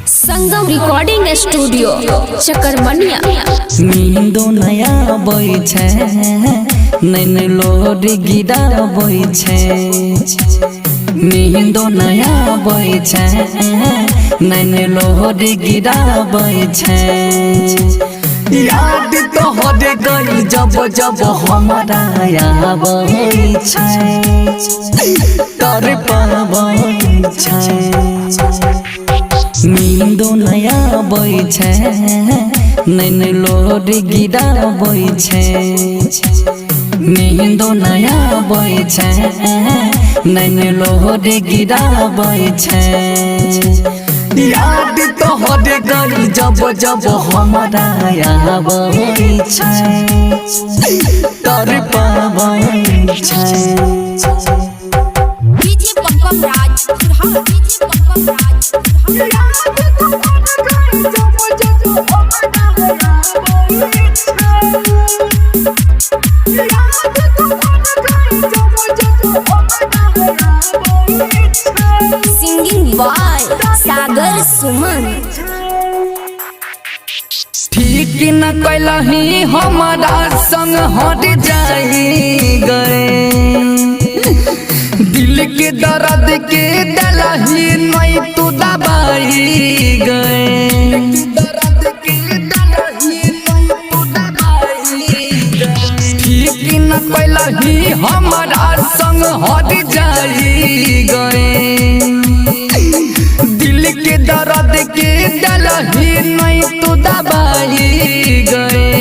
संगम recording studio चकरमनिया। नींदो नया आबै छै, नैन लोड गिराबै छै। नींदो नया आबै छै, नैन लोड गिराबै छै। याद तोहर गई जब जब हमरा आबै छै, तर पाबै छै। नींदो नया आबै छै, नैन लोड गिराबै छै। नींदो नया आबै छै, नैन लोड गिराबै छै। याद तोहर गई जब जब हमरा आबै छै, तर पाबै छै। DJ Pampam Raj Suraha, DJ Pampam Raj Suraha. Singing by Sagar Suman. ठीक न कैलही हमारा संग हट जाई गए, दिल के दर्द के दलही नहीं तू दबाई गए। दर्द के दलही नहीं तू दबाई गए। ठीक न कैलही हमारा संग हट जाई गए, दिल के दर्द के दलही नहीं तू दबाई गए।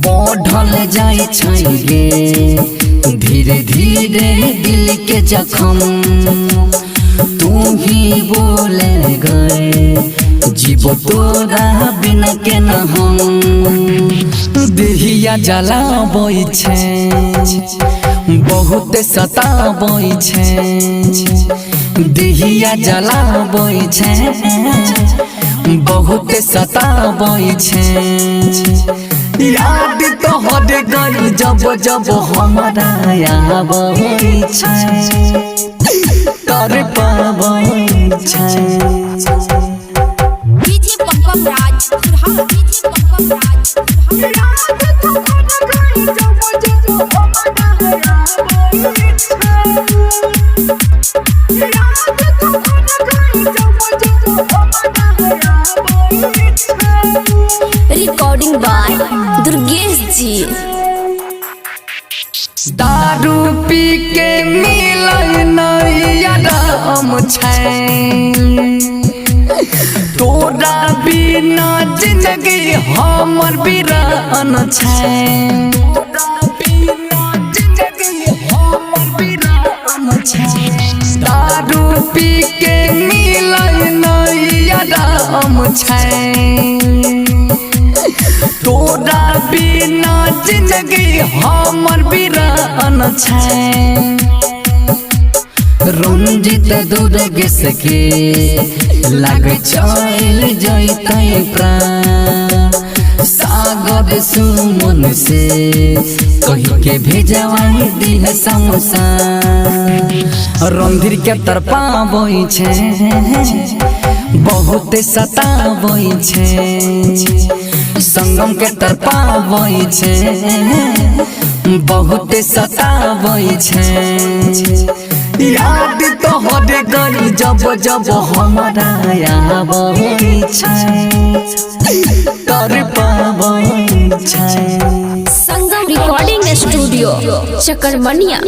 बढ़ल जाइ छै गे धीरे धीरे दिल के जखम, तू ही बोले गए जीव तोरा बिना के न हम। देहिया जलाबै छै, बहुत सताबै छै। देहिया जलाबै छै, बहुत सताबै छै। याद तोहर गई जब जब हमरा आबै छै, तर पाबै छै। DJ Pampam Raj Suraha, DJ Pampam Raj Suraha. Recording by Durgesh ji. दारू पी के मिलै नहीं आराम छै, तोरा बिना जिंदगी हमर बिरान छै। तोरा बिना जिंदगी हमर बिरान छै। दारू पी के मिलै नहीं आराम छै, तोरा बिना जिंदगी हमर बिरान छै। रंजित दुर्गेश के लग चल जैतै प्राण, सागर सुमन से कही के भेजवाई दिह समोसा। रणधीर के तरपाबै छै, बहुत सताबै छै। संगम के तरपाबै छै, बहुत सताबै छै। याद तोहर गई जब जब हमरा आबै छै, तर पाबै छै। संगम रिकॉर्डिंग स्टूडियो चकरमनिया।